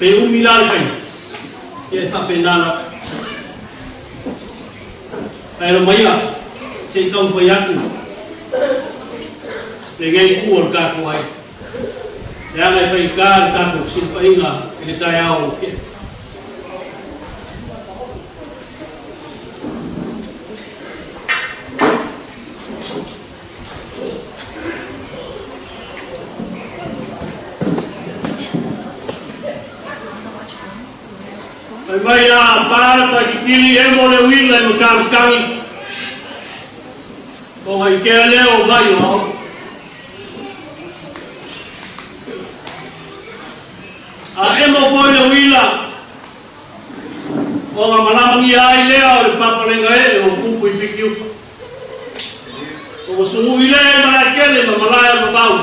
Pe umi la le taimi, ia e faapena lava. Ae alo maia se i taumafai atu lenei itu o le tatou aiga, leaga e faigata le tatou fesilafaiga i le taeao ua tea. Fai mai a pa le faititili emo le uila i Matamatagi, ona ikea lea o vai o aoga. A emo foi le uila, ona malamagia ai lea o le papalega ee o kupu i Fitiuta. Ua sugui le malae tele ma malae o vavau,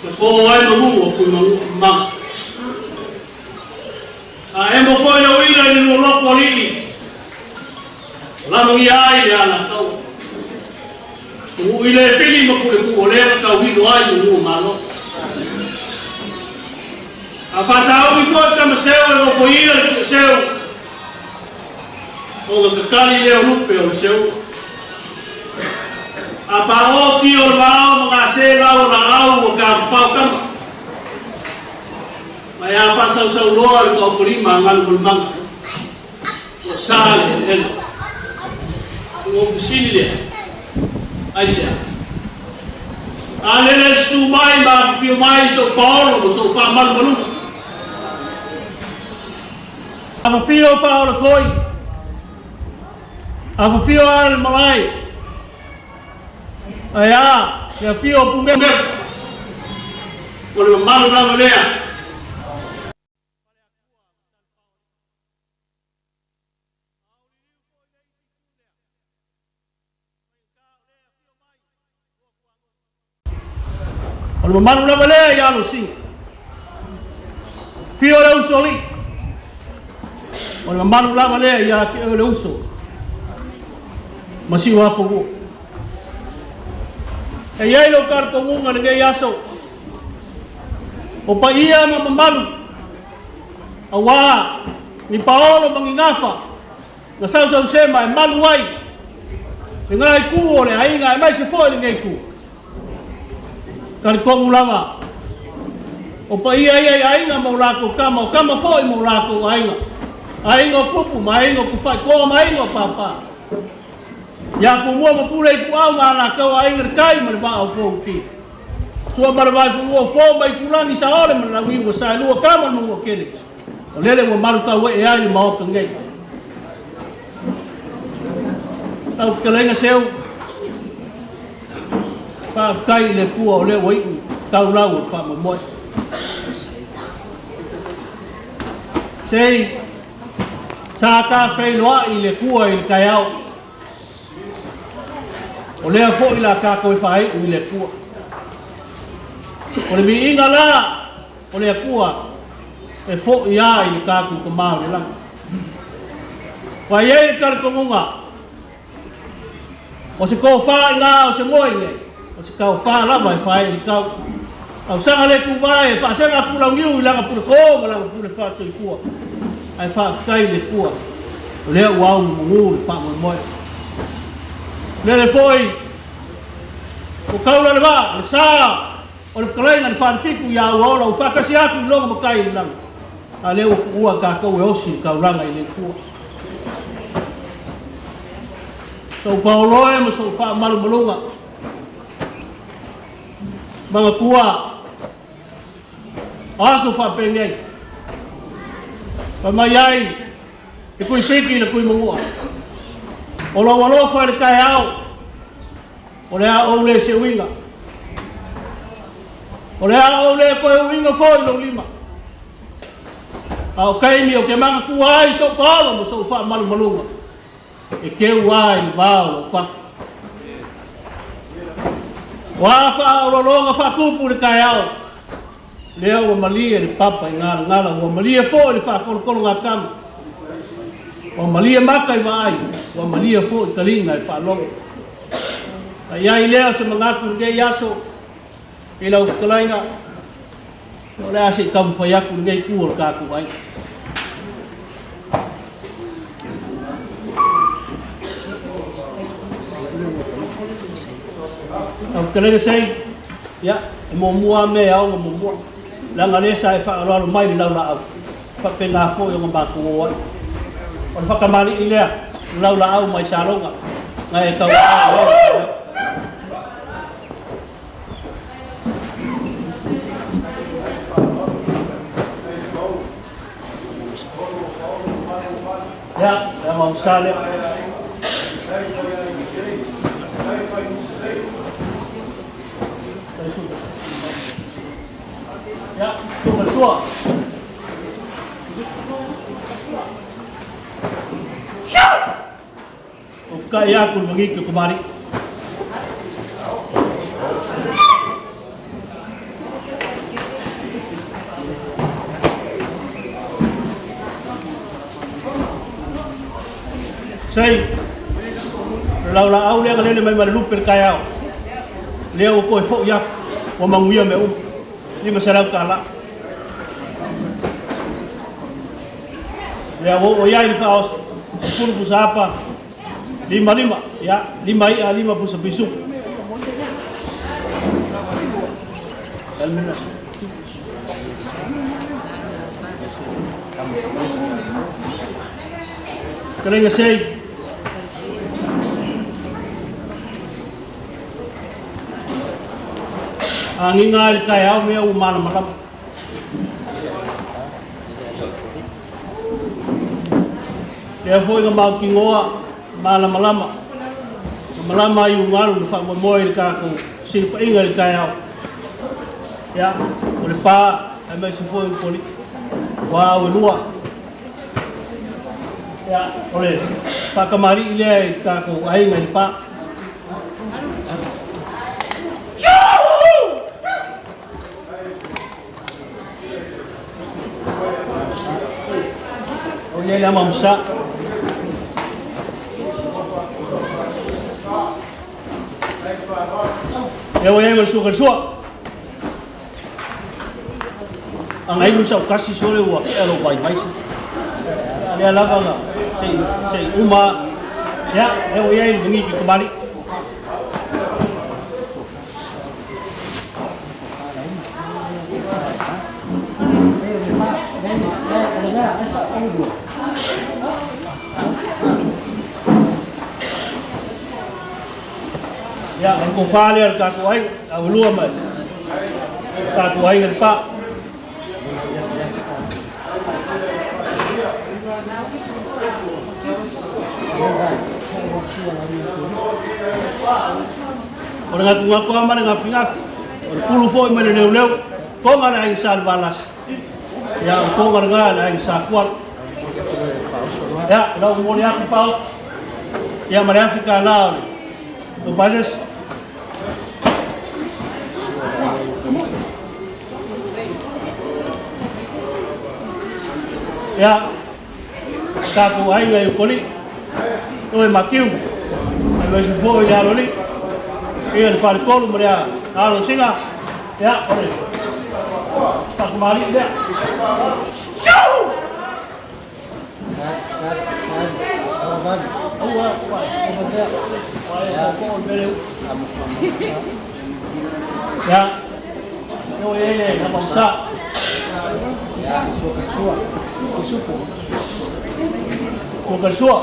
na po ai manu o Tuimaga. A emo foi le uila i le lualopo alii, lamagia ai le alataua. Sugui le fili ma pule ku o lea tauhilo ai manu o Malo. A faasauli foi tamaseu e nofoia le tuuseu, o le tatali lea o lupe o le seu. A pao ki o le vao ma ngā se lau o laau o ka mawhao kama. Mai a whasausau loa le kaokolima a ngalu manga. Ua sa le ele. Ua fusili lea. Ai sea. A lele su mai ma pipio mai so paolo mo so wha malu maluga. A whawhio wha o le koi. A whawhio a le malae. Ai a, te awhio o punge. O le mamalu lava lea. O le mamalu lava lea ia Lusi. Fio le uso li. O le mamalu lava lea ia te le uso. Ma si wa fogu. E iai lo talitonuga lenei aso o paia ma mamalu auā ni paolo ma ni gafa na sausausema e malu ai lena itu o le aiga aemaise foi lenei itu. Talitonu lava o paia ia i aiga ma o latou tama, o tama foi ma o latou aiga, aiga o tupu ma aiga o tufaitoa ma aiga o pāpā. Ia Tumua ma Pule i Puau ma a latou aiga le tai ma le vaa o Fouti. Sua ma le vaefanua o Fo ma Itulagi Saole ma le Lauiu ua saelua tama le Manuatele. O lele ua malu tauee ai le maota nei. Lau fetalaiga seu, faafetai i le Atua o lea ua iu taulau o le faamoemoe. Sei, sa ta feiloai i le Atua i le taeao. O lea foi la tatou e faaiu i le Atua. O le viiga la o le Atua e foi lava i le tatou Tama o le lagi. Ua i ai le talitonuga, o se tofa i ngā o se moe nei, o se taufa lava e fae i le tau. Tausaga le tuvae e faasega atu launiu i lana pule kō ma lana pule faasoifua. Ae faafetai i le Atua, o lea ua aumamanu le faamoemoe. Lele foi, ua taula le vaa, le sa o le fetalaiga le Falefitu ia Auaola ua faatasi atu i lona matai i le lagi, a lea ua tuua tatou e osi le taulaga i le Atua. Sou paoloe ma sou faamalumaluga, manatua aso faapenei, fai mai ai le Tuifiti i le Tuimanua, o lou alofa i le taeao, O le a ou le seuina. O le a ou le toe uiga foi lou lima. A o taimi ou te manatua ai sou paolo ma sou faamalumaluga, e keu ai le va o lou fatu. O a faaoloologa faatupu i le taeao, lea ua malie le papa i galagala, ua malie foi le faatolotologa tama, ua malie maka i vaai, ua malie foi taliga e faalogo. A i ai lea o se manatu i lenei aso i lau fetalaiga, O le a se i taumafai atu i lenei itu o le tatou aiga. Lau fetalaiga Sei, ia, e muamua lava mea e ao ona muamua, leaga lea sa e faaaloalo mai i le laulaau, e faapena foi ona matou o ai. O le faatamalii lea, le laulaau mai Saloga, na e tauaao i ai le taeao. Ia, le amaosa lea. Ia, tonga tua. O whakae aku le mangi ke kumari. Sei, lau la au lea lele mai ma le lupe le taeao. Lea ua toe foi aku, ua manuia mea uma. $500. Lea ua oo i ai le faaoso, 10 pusa apa, lima lima, ia, lima i'a, lima pusa pisuku. Fetalaiga sei. Agiga ai le taeao mea ua malamalama. Lea foi na mautinoa malamalama, na malama ai ugalu na faamoemoe i le tatou silafaiga i le taeao. Ia, o le pa aemaise foi o le poli, ua au e lua. Ia, o le faatamalii lea i le tatou aiga i le pa. O ia le ama msa. Ia ua ia sua sua. Anga ilu sa kasi sole ua ke alo vai vai. Lea lava nga sei sei uma. Ia, ia ua ia ngi ki kembali. Ia, o le tofa lea o le tatou aiga, taualua ma le tatou aiga le pa. O le gatungatua ma le gafigafi, o le pulu foi ma le leuleu, toga le aiga Sa Levalasi. Ia, o le toga lena le aiga Sa Tuala. Ia, o lau momoli atu Faaoso, ia ma le $1,000 o le pasese. Ia, tatou aiga i Ukolii, oe Matiu, aemaise foi le Aloalii, ia le Faletolu ma le Alosina, ia, o le faatamalii lea. Ia, oi e le na mausa. Sua ka sua.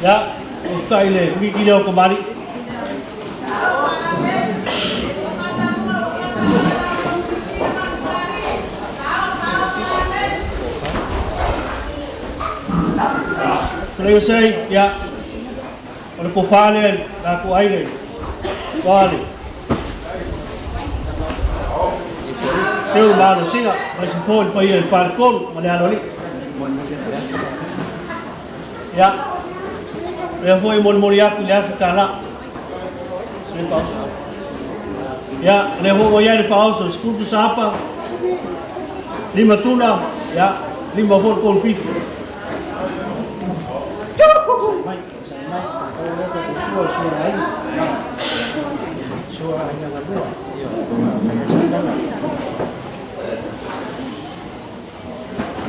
Ia, faafetai i le wiki lea o kamali'i. Sei, ia, o le tofa lea i latou aiga i Wale. Teu le malosiga, mai se foi le paia i le faletolu ma le aloalii. Ia, lea foi e molimoli atu i le $1,000. Ia, lea foi ua i ai le faaoso, 10 pusa apa, lima tuna, ia, lima foi le kolofifi.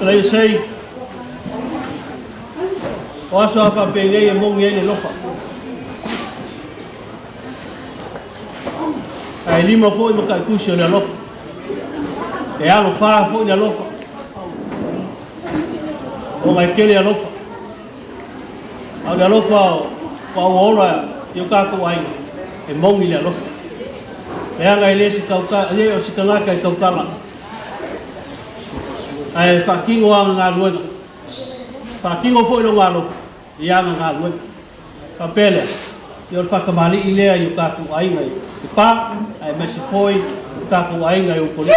Lei sei, o aso a faapenei e mogi ai le lofa. Ae lima foi ma taitusi o le alofa. E alofā foi le alofa. Ona e tele alofa. A o le alofa o ua ola i o tatou aiga, e mogi le alofa. Leaga e le se tauta, e le o se tagata e tautala. Ae faatino ana galuega. Faatino foi lona alofa i ana galuega. Faapea lea, ia o le faatamalii lea i o tatou aiga i Lepa, aemaise foi o tatou aiga i Utualii.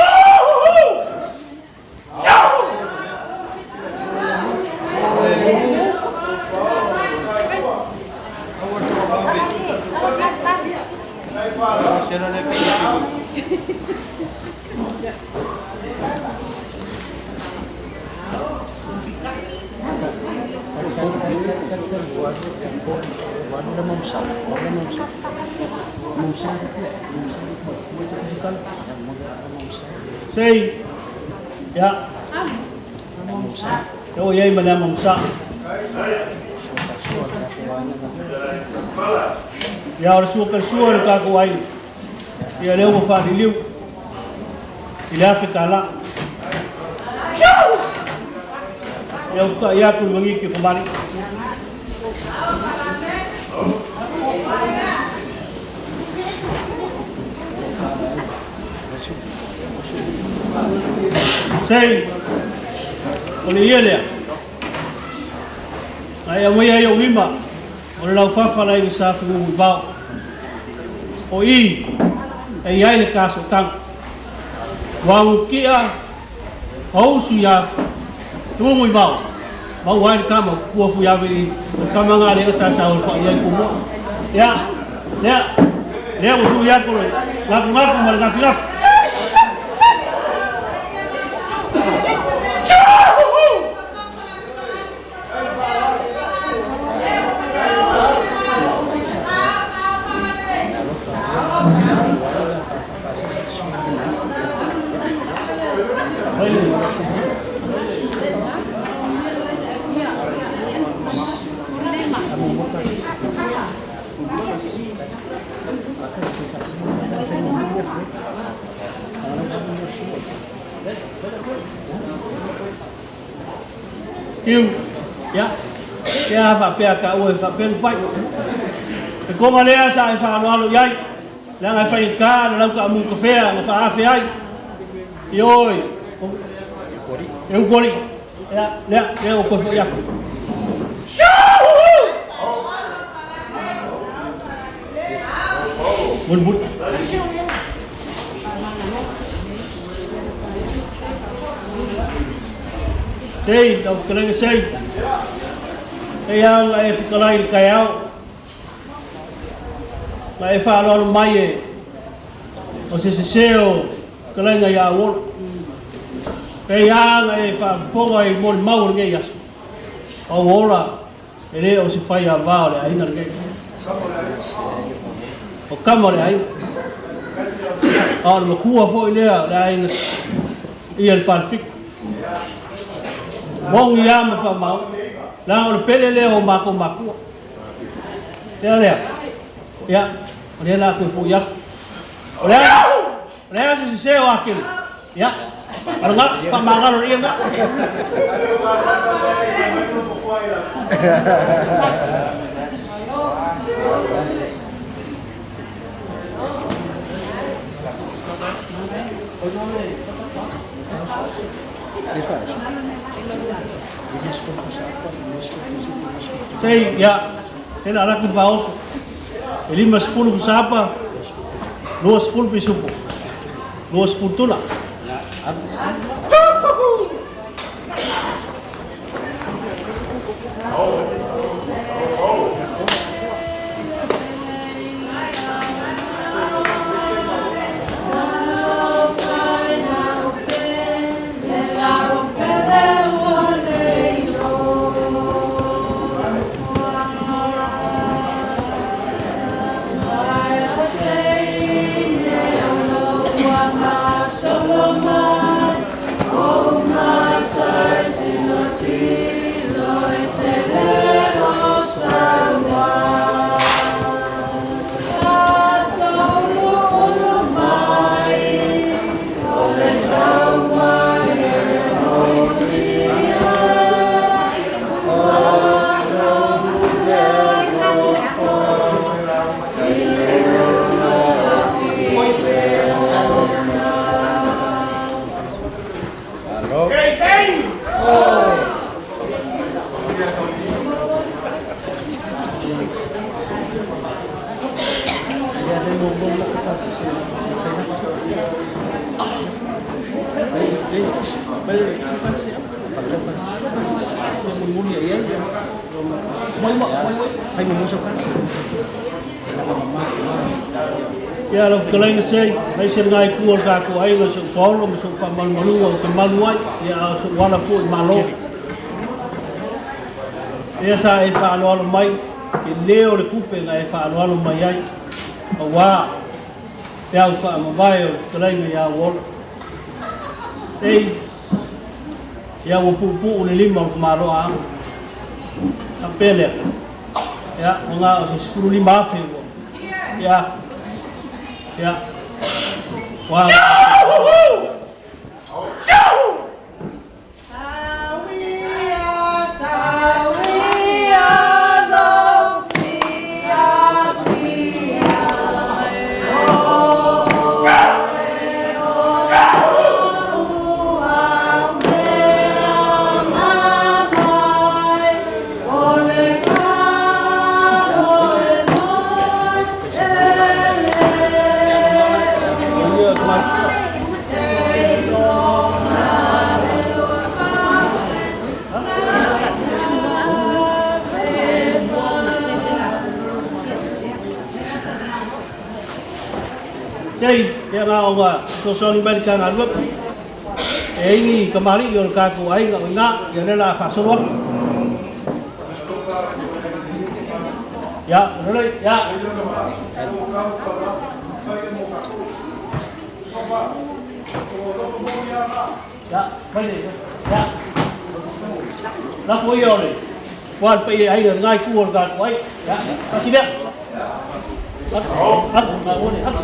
Sei, ia, e o i ai ma le ama masaa. Ia, o le sua kalesua i le tatou aiga. Ia, lea ua faaliliu i le $1,000. Ia, ua ta'i atu le maniti o kamali'i. Sei, o le ia lea. Na e aumaia ai ou lima, o le laufafa le aiga Sa Fenunuivao. O i e i ai le ta sootaga. Ua agutia o usu iā Fenunuivao, maua ai le tama o Tupua Fuiave i o le tama na lea sa sa o le ai kumua. Ia, lea, lea ua sui atu le gafugafu ma le gafigafi. Tiu, ia, ke aha faapea ka ua e faapea na fai. E konga lea sa e faaaloalo i ai, leaga e faigata le lau taamu kafea na faaafe ai. Ioe, e utualii. Ia, lea, lea ua toe foi atu. Mulimuli. Sei, lau fetalaiga sei. E ia ona e fetalai i le taeao. Na e faaaloalo mai e o se sese o fetalaiga ia Auola. E ia ona e faafofoga i molimau o lenei aso. Auola e le o se faiava o le aiga lenei. O kama o le aiga. A o le matua foi lea o le aiga ia le Falefitu. Moni lava ma faamaoni. Leaga o le pele lea o matou matua. Lea lea. Ia, o lea la toe foi atu. O le a, o le a se sese o Akele? Ia, o lena, faamagalo le ia lena. Sei, ia, tena alatu le faaoso. E 50 pasapa, 20 pisupo, 20 tula. Ia, lau fetalaiga sei, aemaise lena itu o le tatou aiga, si ou paolo ma si ou faamalumaluga ou te malu ai, ia a o si ou ala foi malo. Lea sa e faaaloalo mai, tele o le tupe na e faaaloalo mai ai, aua le au faamavae o le fetalaiga ia Uola. Ei, ia ua puupuu le lima o le tamaloa aga. Faapea lea, ia, ua na o se 15,000 ua, ia, ia, ua, Sei, ia ngā o ngā fesoasoani mai le Matagaluega. E ai ni kamali'i o le tatou aiga o i ina, ia lea o le a faasolo atu. Ia, lelei, ia. Ia, mai le, ia. Lafo ia o le ua le paia i aiga, lena itu o le tatou aiga. Ia, tasi lea. Atu, atu, atu, atu.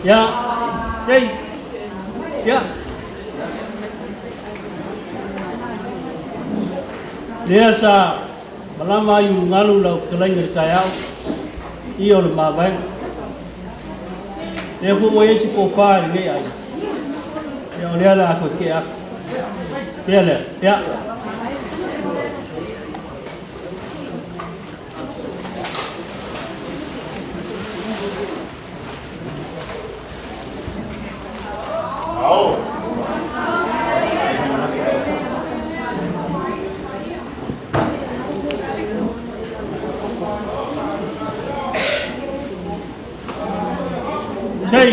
Ia, ei, ia. Lea sa malama ai ulugalu lau fetalaiga i le taeao, ia o le mavaega. Lea foi ua i ai se tofa i lenei aiga, ia o lea o le a toe tea atu. Tea lea, ia. Sei.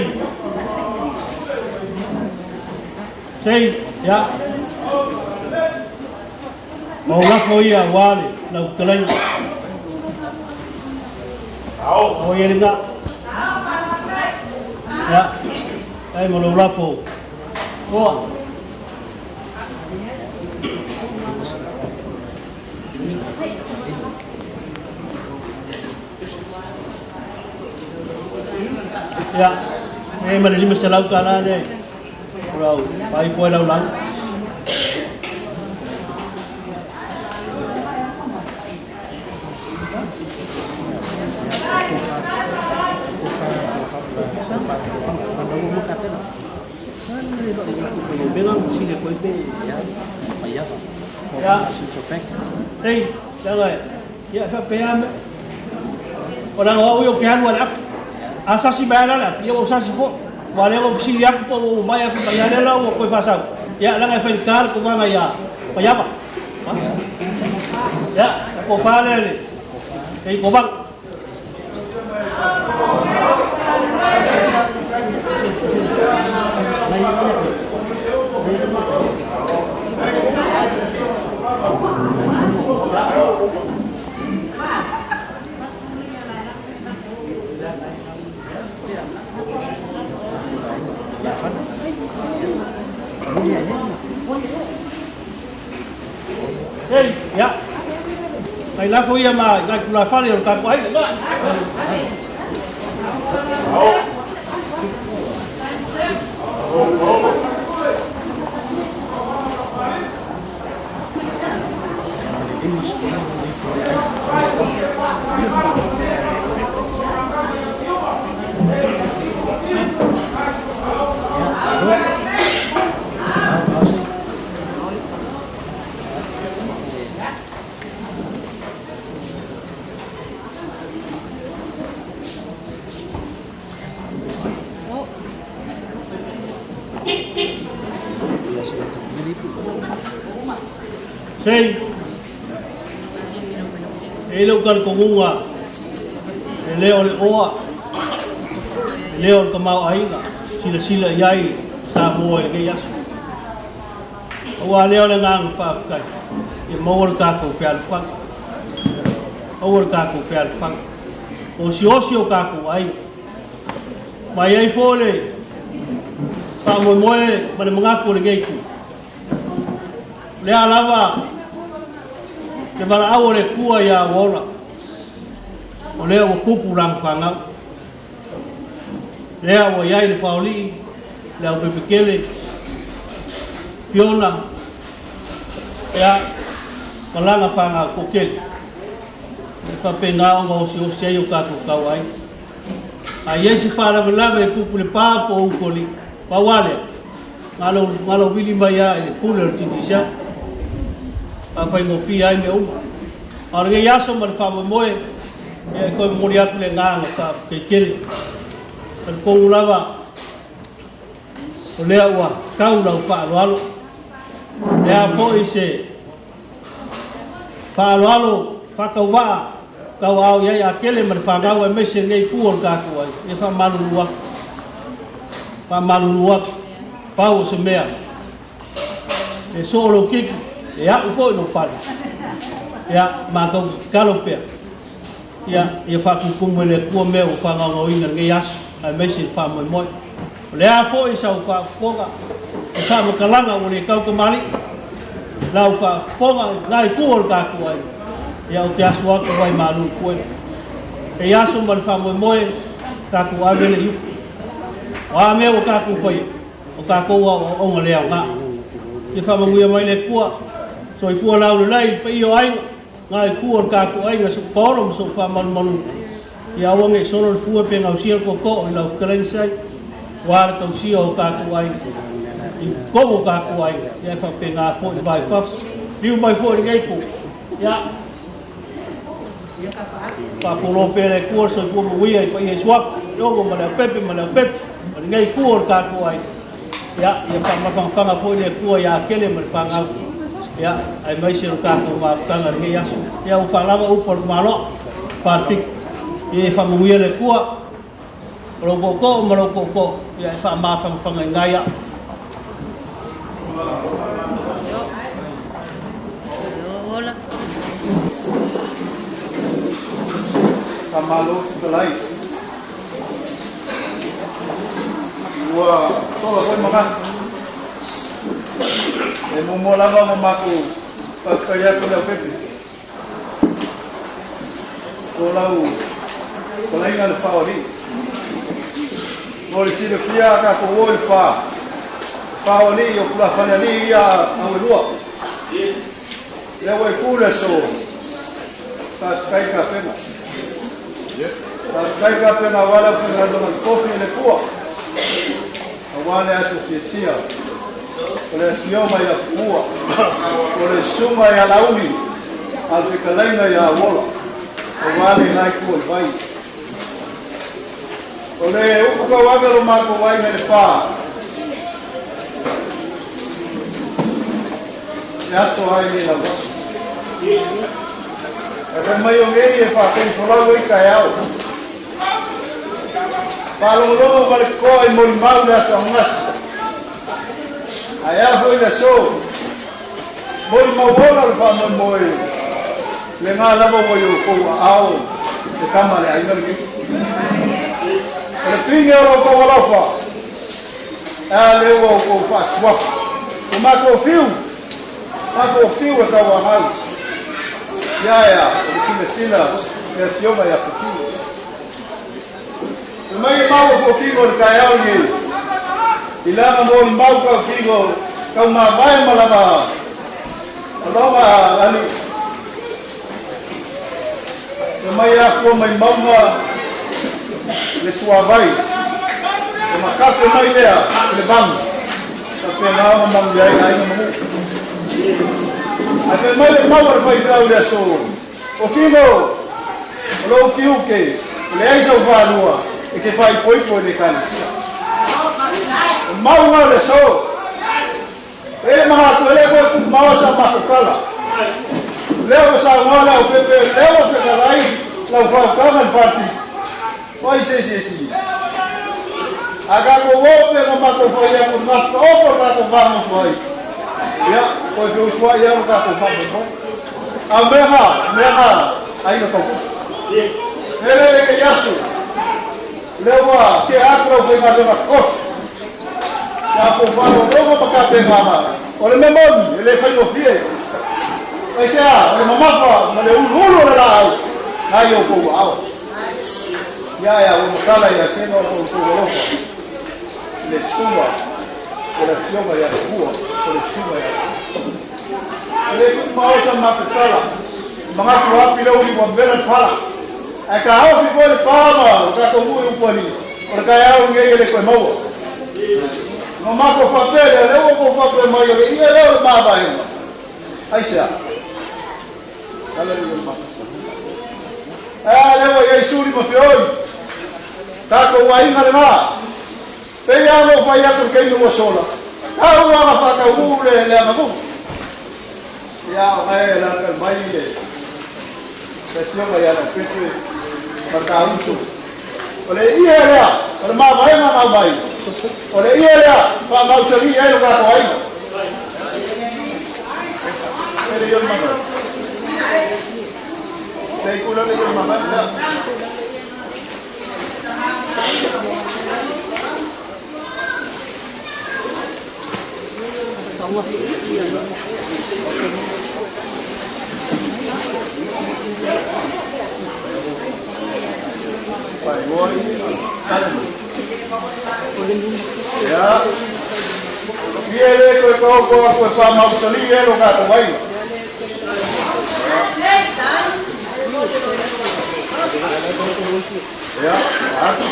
Sei, ia. Ma o lafo ia aua le lau fetalaiga. O ia lena. Ia. Ai ma lou lafo. Oa. Ia. E ma le $500 lea. O lau pai foi lau langa. Ei, langa e. Ia, e faapea mea. O langa o au ia ou te alu a le api. A sasi mai lava la le api, ia ua ou sasi foi. Ua lea ua fesili atu po ua uma mai ae fai mai, ia lea la ua toe faasau. Ia, leaga e faigata le tulaga ia Paiava. Ia, le tofa lea le i Kovana. Ei, ia. Mai lafo ia ma i nai tulafale o le tatou aiga. Sei, e i lou talitonuga, e le o le oa, e le o le tamaoaiga, silasila i ai Samoa i lenei aso. Aua lea o le agaga faafetai, ia maua le tatou fealofani. Maua le tatou fealofani. Osiosi o tatou aiga. Ma i ai foi le faamoemoe ma le manatu o lenei itu. O le a lava le valaau a le Atua ia Uaola, o lea ua tupu lana fanau. Lea ua i ai le faolii, le aupepekele, Fiona, ia, ma lana fanau toatele. E faapena ona osiosi ai o tatou tauaiga. A i ai se faalavelave e tupu i le pa po o utualii, pau a lea, na lou vili mai lava i le pule o le Digicel, faafaigofie ai mea uma. A o lenei aso ma le faamoemoe, ia e toe momoli atu le agaga faafetai tele. Talitonu lava o lea ua tau lau faaaloalo. O le a foi se faaaloalo faatauvaa tauaao i ai Akele ma le fanau aemaise lenei itu o le tatou aiga, ia faamalulu atu. Faamalulu atu, pau o se mea e soo lou kiki, e a'u foi lou pale. Ia, matou te tatalo pea, ia, ia faatumutumu e le Atua mea ua faagaogaoina i lenei aso, aemaise le faamoemoe. O le a foi sau faafofoga i faamatalaga ua le tau tamalii, lau faafofoga i lena itu o le tatou aiga, ia ou te asu atu vai malu i puega. Kei aso ma le faamoemoe, tatou ave le i uta. O a mea ua tatou faia, O tatou aoaoga le aoga. Ia faamanuia mai le Atua. Soifua laulelei i le paia o aiga, na i tua o le tatou aiga, sou paolo ma sou faamalumaluga. Ia aua ne i solo le fua pe gausia le tootoo i lau fetalaiga Sai, aua le tausia o tatou aiga i totonu o tatou aiga, ia e faapena foi le va i fafo. Liliu mai foi i lenei itu, ia Faafolo pea le Atua le soifua manuia i paia i Suafa, le Ono ma le Aopepe ma le Aopepe, ma lenei itu o le tatou aiga. Ia, ia faamafanafana foi le Atua ia Akele ma le fanau, ia, aemaise lo tatou mafutaga i lenei aso. Ia, ua faalava upu a le tamaloa, Pacific. Ia, ia faamanuia le Atua, o lou tootoo ma lou tootoo, ia e faamafanafanaina ai au. Faamalo fetalai. Ua sola foi manatu. E muamua lava ona matou faafetai atu i Leaupepe. O lau fetalaiga le Faoalii. Mo le silafia a tatou o i le pa, Faoalii o Tulafalealii ia Auelua. Lea ua e tu le aso, faafetai Kapena. Faafetai Kapena aua le aufaigaluega totofi a le Atua. Aua le aso fiafia o le afioga ia Pua, o le susuga ia Laauli a le fetalaiga ia Auola, aua le la itu o le vai. O le upu tauave o lo matou aiga i le pa, e aso ai le lau aso. E fai mai o nei e faatonu folau ai taeao. Faalogologo ma le totoa i molimau le aso ananafi. Ae a foi le aso? Molimau ola le faamoemoe lena lava ua i outou aao le tama a le aiga lenei. O le pine o lo outou alofa, a lea ua outou faasuafa. O matou fiu, matou fiu e tauanau. Ia ea, o le silasila le afioga ia Fukigo. E mai e mau o Fukigo le taeao lenei, i lana molimau tautino taumavae ma lana aloga alii. E mai afua mai mauga le suavai, ona kafe mai lea i le vanu, faapena ona manuia ai aiga ma nuu. Ae fai mai le mau a le faifeau i le aso, O Kino, o lou tiute, e leai sau falua e te faaipoipo i le Ekalesia. O mauga o le aso, e le manatu e le koe tumao sa matou tala. Lea ua saunoa le aupepe, lea ua fetalai lau fautuaga i le Falefitu. O ai se isi e sili? A tatou o pe na matou fai atu i le gafa taoto o le tatou fagofo ai. Ia, toe feusuai lava lo tatou faamoemoe. A o mea na, mea na aiga tautupu. Hele lenei aso, lea ua tea atu lau faigaluega totofi. Ia kou faalogologo ma tapenaga, o le mea moni, e le faigofie. Aisea, o le mamafa ma le uluulu o le laau na i outou aao. Ia ea, ua matala ia Sema o outou alofa i le susuga o le afioga ia Tupua, o le susuga ia Tupua. E le tuumao sa matou tala, manatu api le uli ua vela le pala. Ae taofi foi le pa ma lo tatou nuu i Upualii, o le taeao lenei e le toe maua. Ma matou faapea lea, lea ua outou faapea mai o le ie lea o le mavaega. Aisea? Tala le ia Ae a lea ua i ai suli ma feoi. Tatou aiga lena. Pei lava ona ou fai atu i le taimi ua sola, tau lava ona faataunuu le le aganuu. Ia, o gae e lalakali mai le le afioga ia Leaupepe ma le ta uso. O le ie lea, o le mavaega na aumai, o le ie lea faamausali ai lo tatou aiga. Ele ia mana. Sei kula le ia mana. Ia. Ia le toe taoto atu e faamausali e lo tatou aiga. Ia, atu.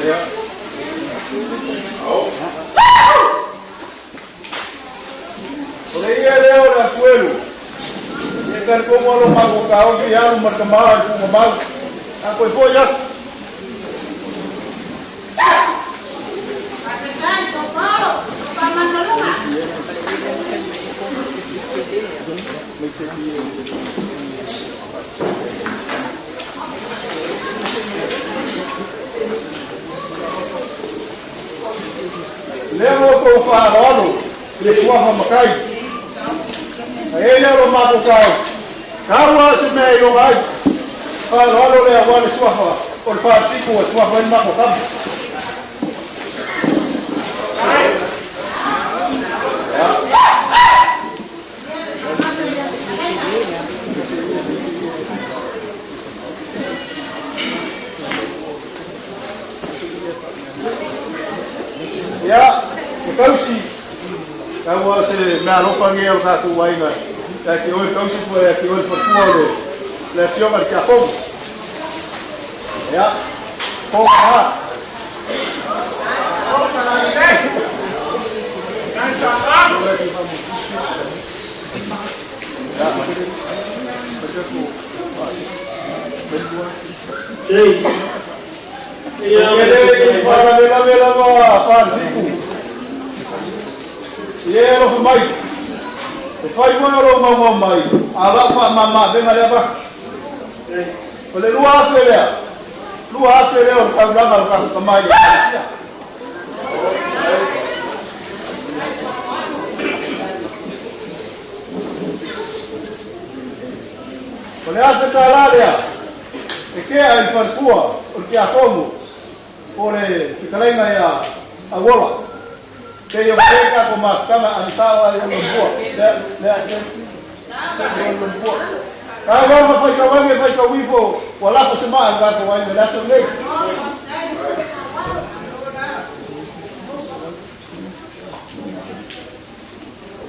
Ia. O le ia lea o le atuelu. E talitonu alo matou taofi alu ma le tama i le tuugamau. A toe foi atu. Lea o tou faaaloalo i le suafa matai. A i ai lea o lo matou tau, tau lava se mea e iloga ai. Faaaloalo lea aua le suafa o le Falefitu e suafa ai le matou tama. Ia, e tausi, tau a se mea alofa nei o le tatou aiga, ia te oe tausi po ia te oe le faletua o le, le afioga i le tiakono. Ia, koga lā. E le i faalavelave lava Falefitu i e alofa mai, e fai foi o lou maumau mai, a o lau faamama-avega lea vaki. O le 2000 lea, 2000 lea o le taulaga o le tatou tama i le Ekalesia. O le $1000 lea e tea i le faletua o le tiakono po o le fetalaiga ia Auola. Pei o le tatou mafutaga a le sao ai o le lua. Lea, lea, lea. Aua ma faitauage faitau ifo ua lafo se maa i le tatou aiga i le aso lenei.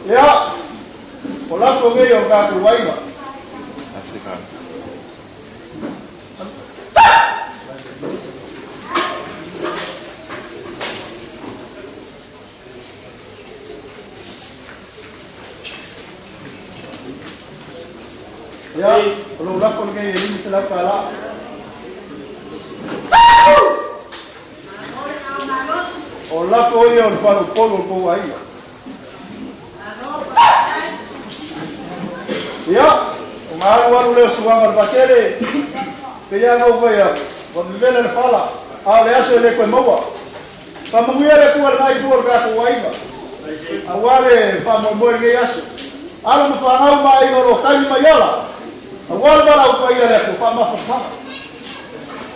Ia, o lafo nei o le tatou aiga. Ia, o lou lafo lenei e $500. O lafo ia o le faleupolu o le tou aiga. Ia, ona alu alu lea o suaga o le vaatele, pei lava ona ou fai atu, ua vevela le fala, a o le aso e le toe maua. Faamanuia le Atua i lena itu o le tatou aiga, aua le faamoemoe i lenei aso. Alo ma fanau ma aiga o lo o tagi mai ala, aua le valaau paia a le Atua, faamafanafana.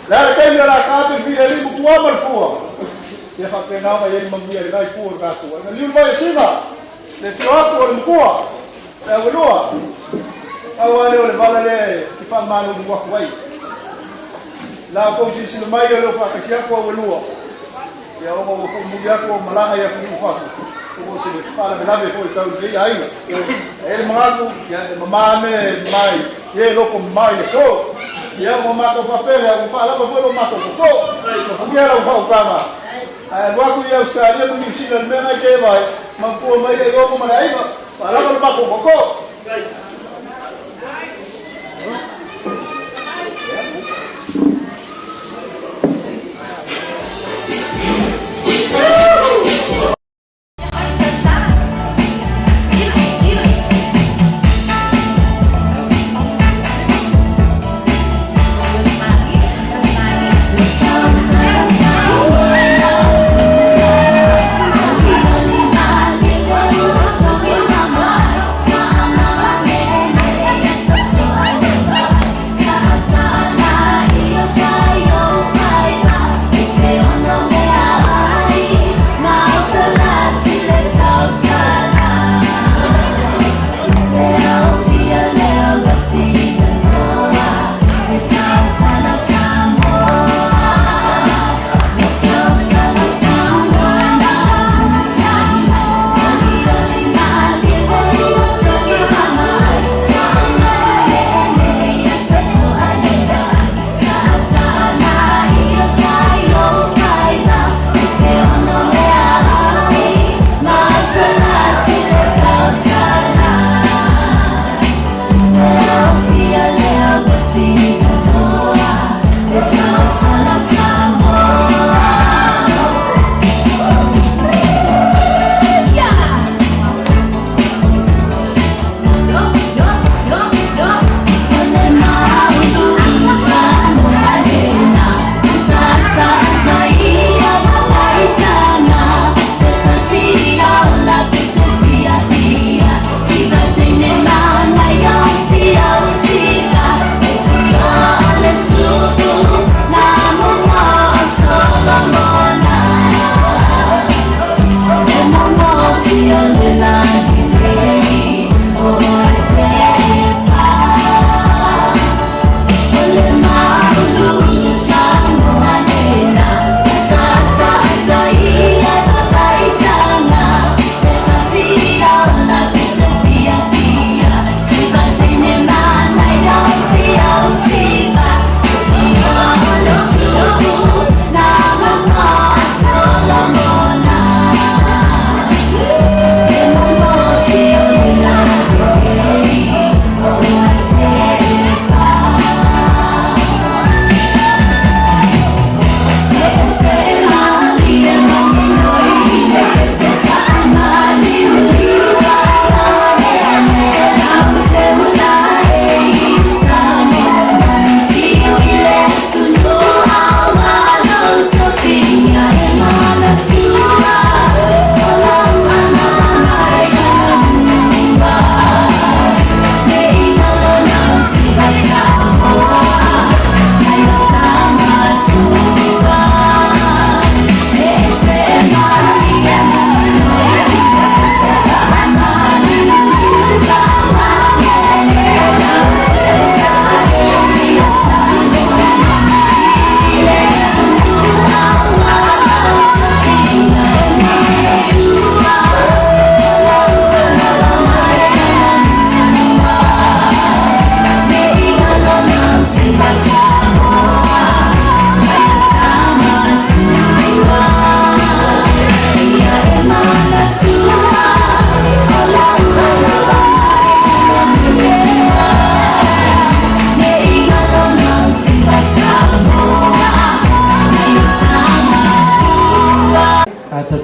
O le a le taimi o le a taape le filemu tua ma le fua, ia faapena ona i ai le manuia i lena itu o le tatou aiga. Liu le vai o Sina, le afio atu o le matua, le auelua, pau lava lea o le vala lea e te faamalulu atu ai. La outou silasila mai o lea ua faatasi atu auelua, ia ona ua foumuli atu au malaga i atunuu i fafo, ua o se faalavelave foi tau i lenei aiga. E i ai le manatu, ia e mama mea e mama i e loko mama i le aso. Ia ona matou faapea lea, ua faalava foi lo matou toto. Alofagia lau faautaga. Ae alu atu i Ausetalia ma Niu Sila i le mea lena i te vaai, mautua mai ai Iogo ma le aiga, faalava lo matou toto.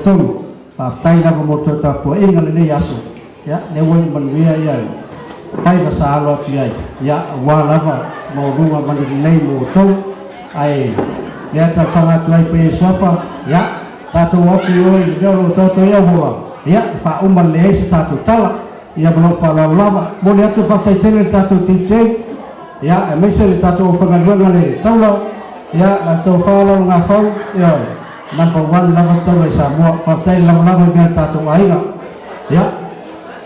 talitonu faafetai lava mo le toe tapuaiga lenei aso. Ia lea ua manuia ia faiva sa alo atu i ai, ia aua lava maualuga ma le lelei mo outou. Ae lea talosaga atu ai paia i suafa, ia tatou o atu i o i le mea o lo o taoto ai auola, ia e faauma lelei ai se tatou tala. Ia ma lou faaaloalo lava, momoli atu le faafetai tele i le tatou DJ, ia aemaise le tatou aufaigaluega le taula, ia la outou faaaloalo ia number 1 lava le taula i Samoa. Faafetai le lagolago i mea o le tatou aiga. Ia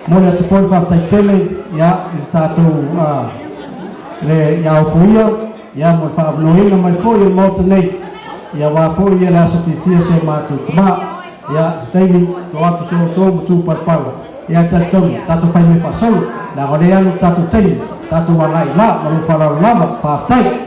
momoli atu foi le faafetai tele ia i le tatou le ia ofoia ia mo le faaavanoaina mai foi o le Maota nei, ia aua foi ia le aso fiafia o si o matou tamā. Ia se taimi to atu se outou ma tu palapala. Ia talitonu tatou fai mea faasolo, leaga o lea e alu le tatou taimi, tatou agai i la ma lou faaaloalo lava. Faafetai.